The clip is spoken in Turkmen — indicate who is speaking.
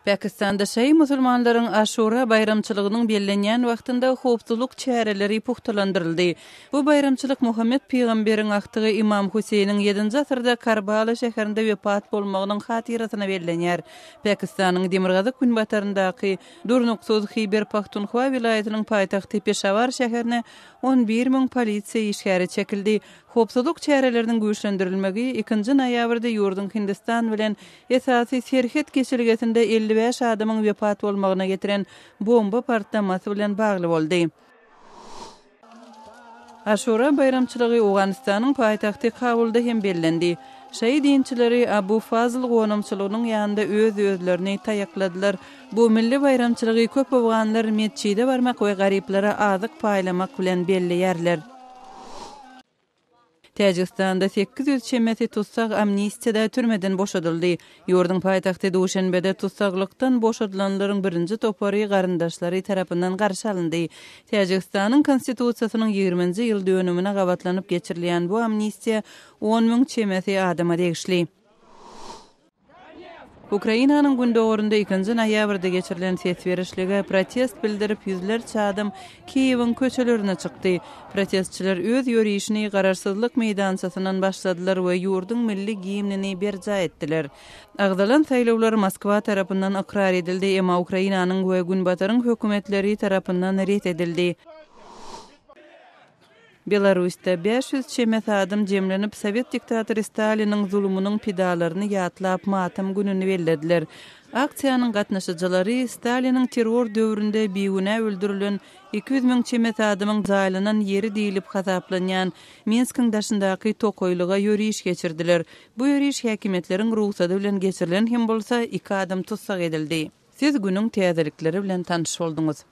Speaker 1: Pakistanda şaýy musulmanlaryň Aşura baýramçylygynyň bellenýän wagtynda howpsuzlyk çäreleri pugtalandyryldy. Bu baýramçylyk Muhammet pygamberiň agtygy Ymam Hüseýniň ýedinji asyrda Karbala şäherinde wepat bolmagynyň hatyrasyna bellenýär. Pakistanyň demirgazyk-günbataryndaky durnuksyz Hiber-Pahtunhwa welaýatynyň paýtagty Peşawar şäherine 11 müň polisiýa işgäri çekildi. Howpsuzlyk çäreleriniň güýçlendirilmegi ikinji noýabrda ýurduň Hindistan bilen esasy serhet geçelgesinde 55 adamyň wepat bolmagyna getiren bomba partlamasy bilen bagly boldy. Aşura baýramçylygy Owganystanyň paýtagty Kabulda hem bellendi. Şaýy dinçileri Abu Fazl gonamçylygynyň ýanynda öz-özlerini taýakladylar. Bu milli baýramçylygy köp owganlar metjide barmak we garyplara azyk paýlamak bilen belleýärler. Täjigistanda 800 çemesi tussag amnistiýada türmeden boşadyldy. Ýurduň paýtagty Duşenbede tussaglykdan boşadylanlaryň birinji topary garyndaşlary tarapyndan garşy alyndy. Täjigistanyň Konstitusiýasynyň ýigriminji ýyl dönümine gabatlanyp geçirilýän bu amnistiýa on müň çemesi adama degişli. Ukrainanyň gündogarynda ikinji noýabrda geçirilen ses berişlige protest bildirip ýüzlerçe adam Kiýewiň köçelerine çykdy. Protestçiler öz ýörişini Garaşsyzlyk meýdançasyndan başladylar we ýurduň milli gimnini berjaý etdiler. Agzalan saýlawlar Moskwa tarapyndan ykrar edildi, emma Ukrainanyň we Günbataryň hökümetleri tarapyndan ret edildi. Belarusda 500 çemesi adam jemlenip, sowet diktatory Staliniň zulumynyň pidalaryny ýatlap, matam gününi bellediler. Aksiýanyň gatnaşyjylary Staliniň terror döwründe bigünä öldürilen 200 müň çemesi adamyň jaýlanan ýeri diýlip hasaplanýan Minskiň daşyndaky tokaýlyga ýöriş geçirdiler. Bu ýöriş häkimiýetleriň rugsady bilen geçirilen hem bolsa, iki adam tussag edildi. Siz günüň täzelikleri bilen tanyş bolduňyz.